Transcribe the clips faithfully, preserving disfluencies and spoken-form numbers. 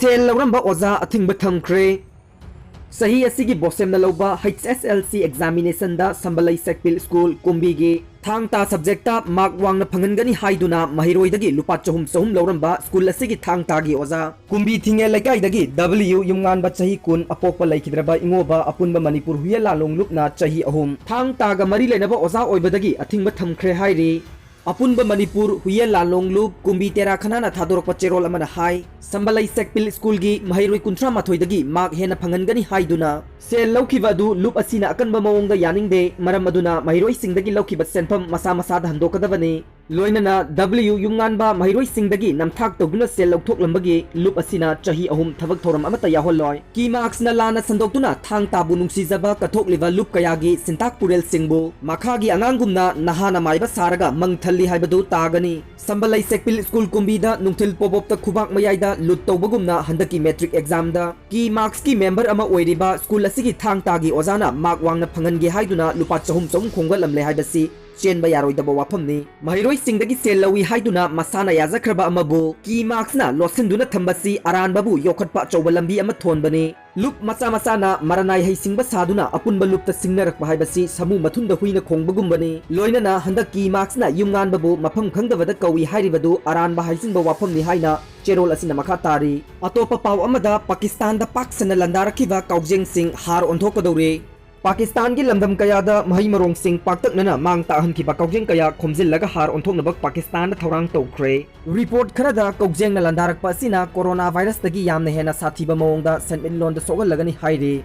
ꯁꯦꯜ ꯂꯧꯔꯝꯕ ꯑꯣꯖꯥ ꯑꯊꯤꯡꯕ ꯊꯝꯈ꯭ꯔꯦ꯫ ꯆꯍꯤ ꯑꯁꯤꯒꯤ ꯕꯣꯁꯦꯝꯅ ꯂꯧꯕ H S L C examination ꯗ ꯁꯝꯕꯂꯩ ꯁꯦꯛꯄꯤꯜ ꯁ꯭ꯀꯨꯜ ꯀꯨꯝꯕꯤꯒꯤ ꯊꯥꯡ ꯇꯥ subject ꯇ mark ꯋꯥꯡꯅ ꯐꯪꯍꯟꯒꯅꯤ ꯍꯥꯏꯗꯨꯅ ꯃꯍꯩꯔꯣꯏꯗꯒꯤ ꯂꯨꯄꯥ ꯆꯍꯨꯝ ꯆꯍꯨꯝ ꯂꯧꯔꯝꯕ ꯁ꯭ꯀꯨꯜ ꯑꯁꯤꯒꯤ ꯊꯥꯡ ꯇꯥꯒꯤ ꯑꯣꯖꯥ ꯀꯨꯝꯕꯤ ꯊꯤꯡꯉꯦꯜ ꯂꯩꯀꯥꯏꯗꯒꯤ W ꯌꯨꯝꯉꯥꯟꯕ ꯆꯍꯤ ꯀꯨꯟ, ꯑꯄꯣꯛꯄ ꯂꯩꯈꯤꯗ꯭ꯔꯕ ꯏꯉꯣꯕ ꯑꯄꯨꯟꯕ ꯃꯅꯤꯄꯨꯔ ꯍꯨꯌꯦꯟ ꯂꯥꯂꯣꯡ ꯂꯨꯞꯅ ꯆꯍꯤ ꯑꯍꯨꯝ ꯊꯥꯡ ꯇꯥꯒ ꯃꯔꯤ ꯂꯩꯅꯕ ꯑꯣꯖꯥ ꯑꯣꯏꯕꯗꯒꯤ ꯑꯊꯤꯡꯕ ꯊꯝꯈ꯭ꯔꯦ ꯍꯥꯏꯔꯤ꯫ ꯑꯄꯨꯟꯕ ꯃꯅꯤꯄꯨꯔ ꯍꯨꯌꯦꯟ ꯂꯥꯂꯣꯡ ꯂꯨꯞ ꯀꯨꯝꯕꯤ ꯇꯦꯔꯥ ꯈꯅꯥꯅ ꯊꯥꯗꯣꯔꯛꯄ ꯆꯦꯔꯣꯜ ꯑꯃꯅ ꯍꯥꯏ, ꯁꯝꯕꯂꯩ ꯁꯦꯛꯄꯤꯜ ꯁ꯭ꯀꯨꯜꯒꯤ ꯃꯍꯩꯔꯣꯏ ꯀꯨꯟꯊ꯭ꯔꯥ ꯃꯥꯊꯣꯏꯗꯒꯤ mark ꯍꯦꯟꯅ ꯐꯪꯍꯟꯒꯅꯤ ꯍꯥꯏꯗꯨꯅ ꯁꯦꯜ ꯂꯧꯈꯤꯕ ꯑꯗꯨ ꯂꯨꯞ ꯑꯁꯤꯅ ꯑꯀꯟꯕ ꯃꯑꯣꯡꯗ ꯌꯥꯅꯤꯡꯗꯦ, ꯃꯔꯝ ꯑꯗꯨꯅ ꯃꯍꯩꯔꯣꯏꯁꯤꯡꯗꯒꯤ ꯂꯧꯈꯤꯕ ꯁꯦꯟꯐꯝ ꯃꯁꯥ ꯃꯁꯥꯗ ꯍꯟꯗꯣꯛꯀꯗꯕꯅꯤ꯫ ꯂꯣꯏꯅꯅ W ꯌꯨꯝꯉꯥꯟꯕ ꯃꯍꯩꯔꯣꯏꯁꯤꯡꯗꯒꯤ ꯅꯝꯊꯥꯛ ꯇꯧꯗꯨꯅ ꯁꯦꯜ ꯂꯧꯊꯣꯛꯂꯝꯕꯒꯤ ꯂꯨꯞ ꯑꯁꯤꯅ ꯆꯍꯤ ꯑꯍꯨꯝ ꯊꯕꯛ ꯊꯧꯔꯝ ꯑꯃꯠꯇ ꯌꯥꯎꯍꯜꯂꯣꯏ꯫ ꯀꯤ marks ꯅ ꯂꯥꯟꯅ ꯁꯟꯗꯣꯛꯇꯨꯅ ꯊꯥꯡ ꯇꯥꯕꯨ ꯅꯨꯡꯁꯤꯖꯕ ꯀꯠꯊꯣꯛꯂꯤꯕ ꯂꯨꯞ ꯀꯌꯥꯒꯤ ꯁꯤꯟꯇꯥꯛ ꯄꯨꯔꯦꯜꯁꯤꯡꯕꯨ ꯃꯈꯥꯒꯤ ꯑꯉꯥꯡꯒꯨꯝꯅ ꯅꯍꯥꯅ ꯃꯥꯏꯕ ꯁꯥꯔꯒ ꯃꯪ ꯊꯜꯂꯤ ꯍꯥꯏꯕꯗꯨ ꯇꯥꯒꯅꯤ꯫ ꯁꯝꯕꯂꯩ ꯁꯦꯛꯄꯤꯜ ꯁ꯭ꯀꯨꯜ ꯀꯨꯝꯕꯤꯗ ꯅꯨꯡꯊꯤꯜ ꯄꯣꯕꯣꯞꯇ ꯈꯨꯕꯥꯛ ꯃꯌꯥꯏꯗ ꯂꯨꯠ ꯇꯧꯕꯒꯨꯝꯅ ꯍꯟꯗꯛꯀꯤ matric exam ꯗ ꯀꯤ marks ꯀꯤ member ꯑꯃ ꯑꯣꯏꯔꯤꯕ ꯁ꯭ꯀꯨꯜ ꯑꯁꯤꯒꯤ ꯊꯥꯡ ꯇꯥꯒꯤ ꯑꯣꯖꯥꯅ mark ꯋꯥꯡꯅ ꯐꯪꯍꯟꯒꯦ ꯍꯥꯏꯗꯨꯅ ꯂꯨꯄꯥ ꯆꯍꯨꯝ ꯆꯍꯨꯝ ꯈꯣꯝꯒꯠꯂꯝꯂꯦ ꯍꯥꯏꯕꯁꯤ ꯆꯦꯟꯕ ꯌꯥꯔꯣꯏꯗꯕ ꯋꯥꯐꯝꯅꯤ꯫ ꯃꯍꯩꯔꯣꯏꯁꯤꯡꯗꯒꯤ ꯁꯦꯜ ꯂꯧꯏ ꯍꯥꯏꯗꯨꯅ ꯃꯁꯥꯅ ꯌꯥꯖꯈ꯭ꯔꯕ ꯑꯃꯕꯨ ꯀꯤ marks ꯅ ꯂꯣꯠꯁꯤꯟꯗꯨꯅ ꯊꯝꯕꯁꯤ ꯑꯔꯥꯟꯕꯕꯨ ꯌꯣꯛꯈꯠꯄ ꯑꯆꯧꯕ ꯂꯝꯕꯤ ꯑꯃ ꯊꯣꯟꯕꯅꯤ꯫ ꯂꯨꯞ ꯃꯆꯥ ꯃꯆꯥꯅ ꯃꯔꯅꯥꯏ ꯍꯩꯁꯤꯡꯕ ꯁꯥꯗꯨꯅ ꯑꯄꯨꯟꯕ ꯂꯨꯞꯇ ꯁꯤꯡꯅꯔꯛꯄ ꯍꯥꯏꯕꯁꯤ ꯁꯃꯨ ꯃꯊꯨꯟꯗ ꯍꯨꯏꯅ ꯈꯣꯡꯕꯒꯨꯝꯕꯅꯤ꯫ ꯂꯣꯏꯅꯅ ꯍꯟꯗꯛ ꯀꯤ marks ꯅ ꯌꯨꯝꯉꯥꯟꯕꯕꯨ ꯃꯐꯝ ꯈꯪꯗꯕꯗ ꯀꯧꯏ ꯍꯥꯏꯔꯤꯕꯗꯨ ꯑꯔꯥꯟꯕ ꯍꯥꯏꯖꯤꯟꯕ ꯋꯥꯐꯝꯅꯤ ꯍꯥꯏꯅ ꯆꯦꯔꯣꯜ ꯑꯁꯤꯅ ꯃꯈꯥ ꯇꯥꯔꯤ꯫ ꯑꯇꯣꯞꯄ ꯄꯥꯎ ꯑꯃꯗ, ꯄꯥꯀꯤꯁꯇꯥꯟꯗ ꯄꯥꯛ ꯁꯟꯅ ꯂꯥꯟꯗꯥꯔꯛꯈꯤꯕ ꯀꯥꯎꯖꯦꯡꯁꯤꯡ ꯍꯥꯔ ꯑꯣꯟꯊꯣꯛꯀꯗꯧꯔꯦ꯫ ꯄꯥꯀꯤꯁꯇꯥꯟꯒꯤ ꯂꯝꯗꯝ ꯀꯌꯥꯗ ꯃꯍꯩ ꯃꯔꯣꯡꯁꯤꯡ ꯄꯥꯛꯇꯛꯅꯅ ꯃꯥꯡ ꯇꯥꯛꯍꯟꯈꯤꯕ ꯀꯥꯎꯖꯦꯡ ꯀꯌꯥ ꯈꯣꯝꯖꯤꯜꯂꯒ ꯍꯥꯔ ꯑꯣꯟꯊꯣꯛꯅꯕ ꯄꯥꯀꯤꯁꯇꯥꯟꯗ ꯊꯧꯔꯥꯡ ꯇꯧꯈ꯭ꯔꯦ꯫ Report ꯈꯔꯗ ꯀꯥꯎꯖꯦꯡꯅ ꯂꯥꯟꯗꯥꯔꯛꯄ ꯑꯁꯤꯅ ꯀꯣꯔꯣꯅꯥ ꯚꯥꯏꯔꯁꯇꯒꯤ ꯌꯥꯝꯅ ꯍꯦꯟꯅ ꯁꯥꯊꯤꯕ ꯃꯑꯣꯡꯗ ꯁꯦꯟꯃꯤꯠꯂꯣꯟꯗ ꯁꯣꯛꯍꯜꯂꯒꯅꯤ ꯍꯥꯏꯔꯤ꯫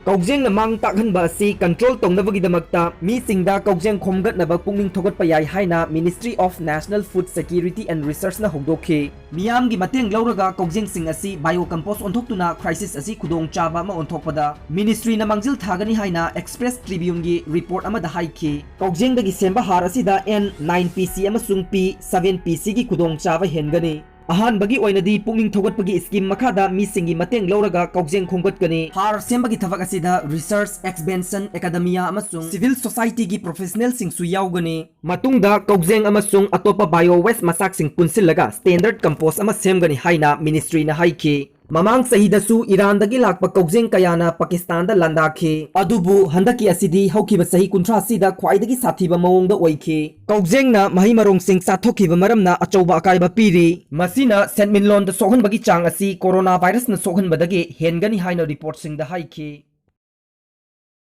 ꯀꯥꯎꯖꯦꯡꯅ ꯃꯥꯡ ꯇꯥꯛꯍꯟꯕ ꯑꯁꯤ control ꯇꯧꯅꯕꯒꯤꯗꯃꯛꯇ ꯃꯤꯁꯤꯡꯗ ꯀꯥꯎꯖꯦꯡ ꯈꯣꯝꯒꯠꯅꯕ ꯄꯨꯛꯅꯤꯡ ꯊꯧꯒꯠꯄ ꯌꯥꯏ ꯍꯥꯏꯅ Ministry of National Food Security and Research ꯅ ꯍꯧꯗꯣꯛꯈꯤ꯫ ꯃꯤꯌꯥꯝꯒꯤ ꯃꯇꯦꯡ ꯂꯧꯔꯒ ꯀꯥꯎꯖꯦꯡꯁꯤꯡ ꯑꯁꯤ biocompose ꯑꯣꯟꯊꯣꯛꯇꯨꯅ crisis ꯑꯁꯤ ꯈꯨꯗꯣꯡꯆꯥꯕ ꯑꯃ ꯑꯣꯟꯊꯣꯛꯄꯗ ministry ꯅ ꯃꯥꯡꯖꯤꯜ ꯊꯥꯒꯅꯤ ꯍꯥꯏꯅ Express Tribune ꯒꯤ report ꯑꯃꯗ ꯍꯥꯏꯈꯤ꯫ ꯀꯥꯎꯖꯦꯡꯗꯒꯤ ꯁꯦꯝꯕ ꯍꯥꯔ ꯑꯁꯤꯗ N nine P C ꯑꯃꯁꯨꯡ P seven P C ꯒꯤ ꯈꯨꯗꯣꯡꯆꯥꯕ ꯍꯦꯟꯒꯅꯤ꯫ ꯑꯍꯥꯟꯕꯒꯤ ꯑꯣꯏꯅꯗꯤ ꯄꯨꯛꯅꯤꯡ ꯊꯧꯒꯠꯄꯒꯤ scheme ꯃꯈꯥꯗ ꯃꯤꯁꯤꯡꯒꯤ ꯃꯇꯦꯡ ꯂꯧꯔꯒ ꯀꯥꯎꯖꯦꯡ ꯈꯣꯝꯒꯠꯀꯅꯤ꯫ ꯍꯥꯔ ꯁꯦꯝꯕꯒꯤ ꯊꯕꯛ ꯑꯁꯤꯗ Research Expansion Academia ꯑꯃꯁꯨꯡ civil society ꯒꯤ professional ꯁꯤꯡꯁꯨ ꯌꯥꯎꯒꯅꯤ꯫ ꯃꯇꯨꯡꯗ ꯀꯥꯎꯖꯦꯡ ꯑꯃꯁꯨꯡ ꯑꯇꯣꯞꯄ bio waste ꯃꯆꯥꯛꯁꯤꯡ ꯄꯨꯟꯁꯤꯜꯂꯒ standard compost ꯑꯃ ꯁꯦꯝꯒꯅꯤ ꯍꯥꯏꯅ ministry ꯅ ꯍꯥꯏꯈꯤ꯫ ꯃꯃꯥꯡ ꯆꯍꯤꯗꯁꯨ ꯏꯔꯥꯟꯗꯒꯤ ꯂꯥꯛꯄ ꯀꯧꯖꯦꯡ ꯀꯌꯥꯅ ꯄꯥꯀꯤꯁꯇꯥꯟꯗ ꯂꯥꯟꯗꯥꯈꯤ꯫ ꯑꯗꯨꯕꯨ ꯍꯟꯗꯛꯀꯤ ꯑꯁꯤꯗꯤ ꯍꯧꯈꯤꯕ ꯆꯍꯤ ꯀꯨꯟꯊ꯭ꯔꯥꯁꯤꯗ ꯈ꯭ꯋꯥꯏꯗꯒꯤ ꯁꯥꯊꯤꯕ ꯃꯑꯣꯡꯗ ꯑꯣꯏꯈꯤ꯫ ꯀꯧꯖꯦꯡꯅ ꯃꯍꯩ ꯃꯔꯣꯡꯁꯤꯡ ꯆꯥꯊꯣꯛꯈꯤꯕ ꯃꯔꯝꯅ ꯑꯆꯧꯕ ꯑꯀꯥꯏꯕ ꯄꯤꯔꯤ꯫ ꯃꯁꯤꯅ ꯁꯦꯟꯃꯤꯠꯂꯣꯟꯗ ꯁꯣꯛꯍꯟꯕꯒꯤ ꯆꯥꯡ ꯑꯁꯤ ꯀꯣꯔꯣꯅꯥ ꯚꯥꯏꯔꯁꯅ ꯁꯣꯛꯍꯟꯕꯗꯒꯤ ꯍꯦꯟꯒꯅꯤ ꯍꯥꯏꯅ ꯔꯤꯄꯣꯔꯠꯁꯤꯡꯗ ꯍꯥꯏꯈꯤ꯫